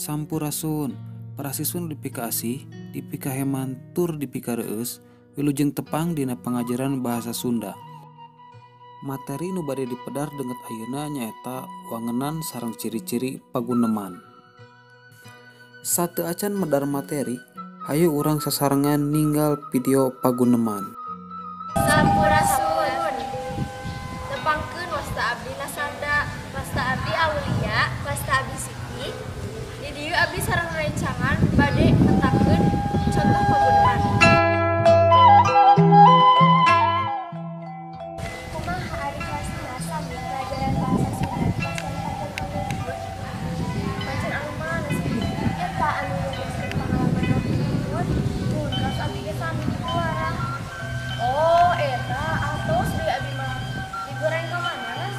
Sampurasun, para siswa nu dipikaasih, dipikaheman tur dipikareus, wilujeng tepang dina pangajaran bahasa Sunda. Materi nu bade dipedar denget ayeuna nyaeta wangenan sareng ciri-ciri paguneman. Sateu acan medar materi, hayu urang sasarengan ninggal video paguneman. Sampurasun. Tepangkeun wasta abdi Nasarda, wasta abdi Aulia, wasta abdi Siti. Di dieu abdi sareng rencangan bade metakeun contoh paguneman. Kumaha ari kelasna sami pelajaran bahasa Sunda di pasar kampung? Macan anu mana sih? Eta anu nuliskeun pengalaman leuwih. Mun kelas abdi ge sami di Kuara. Oh, eta atos deui abdi mah. Liburan ka mana, Nas?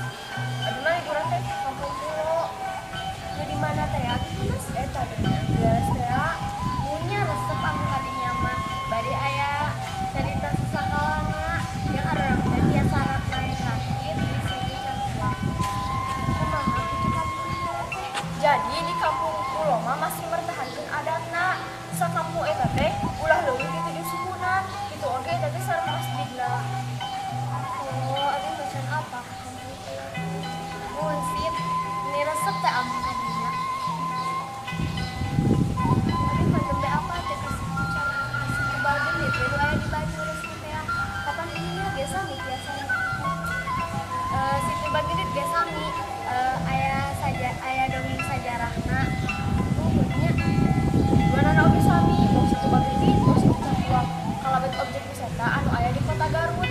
Abdi mah liburan teh ka Kampung Pulo. Nu di mana teh atuh, Nas? Eta geus teh. Munya resep anu kadinya mah. Bari aya carita sasakalana yang arurang teh biasa naik rakit di sini Cangkuang. Kumaha kitu Kampung Pulo teh? Jadi di Kampung Pulo mah masih mertahankeun adatna. Sakampung eta teh ulah leuwih ti 7 sukunan. Kitu oge eta teh sareng masjidna. Oh, abdi macan apa ka Kampung Pulo? Mun sip, ini resep teh amung kadinya. Abi mah nembe apa teh ka situ ka Bagendit we nu aya di Banyu resmi teh. Kapan ininya ge sami tiasa. Situ Bagendit ge sami aya saja aya dongeng sajarahna. Oh, nya. Duanana oge sami, bog Situ Bagendit, bog Situ Cangkuang. Kalabet objek wisata anu aya di Kota Garut.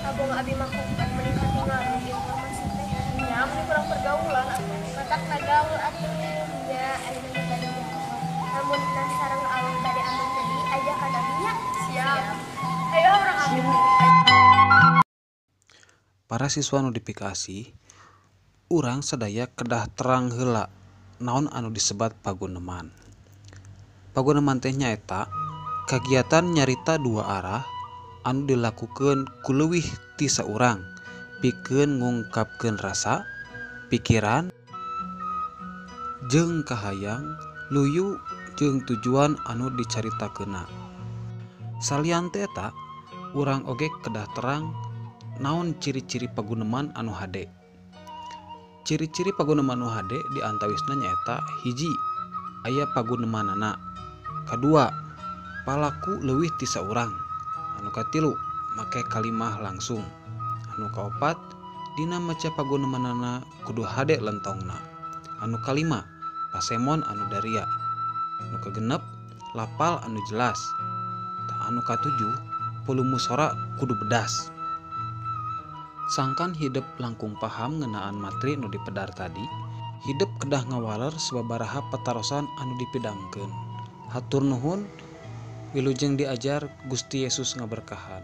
Abong abi mah kuat meni katingalan informasi teh. Nya meni kurang pergaulan atuh. Matak gaul atuh nya ayeuna mah bade jawab. Lamun nah sareng awi bade ameng deui ajakan abi nya. Siap. Ayo urang ameng deui. Para siswa nu dipikaasih, urang sadaya kedah terang heula naon anu disebat paguneman. Paguneman teh nyaeta kagiatan nyarita dua arah anu dilakukeun ku leuwih ti saurang pikeun ngungkapkeun rasa, pikiran, jeung kahayang luyu jeung tujuan anu dicaritakeunna. Salian ti eta, urang oge kedah terang naon ciri-ciri paguneman anu hade. Ciri-ciri paguneman anu hade diantawisna nyaeta hiji, aya pagunemanana. Kadua, palaku leuwih ti saurang. Anu katilu, make kalimah langsung. Anu kaopat, dina maca pagunemanana kudu hade lentongna. Anu kalima, pasemon anu daria. Anu kagenep, lapal anu jelas. Tah anu katujuh, volume sora kudu bedas. Sangkan hidep langkung paham ngeunaan materi nu dipedar tadi, hidep kedah ngawaler sababaraha patarosan anu dipidangkeun. Hatur nuhun, wilujeng diajar Gusti Yesus ngaberkahan.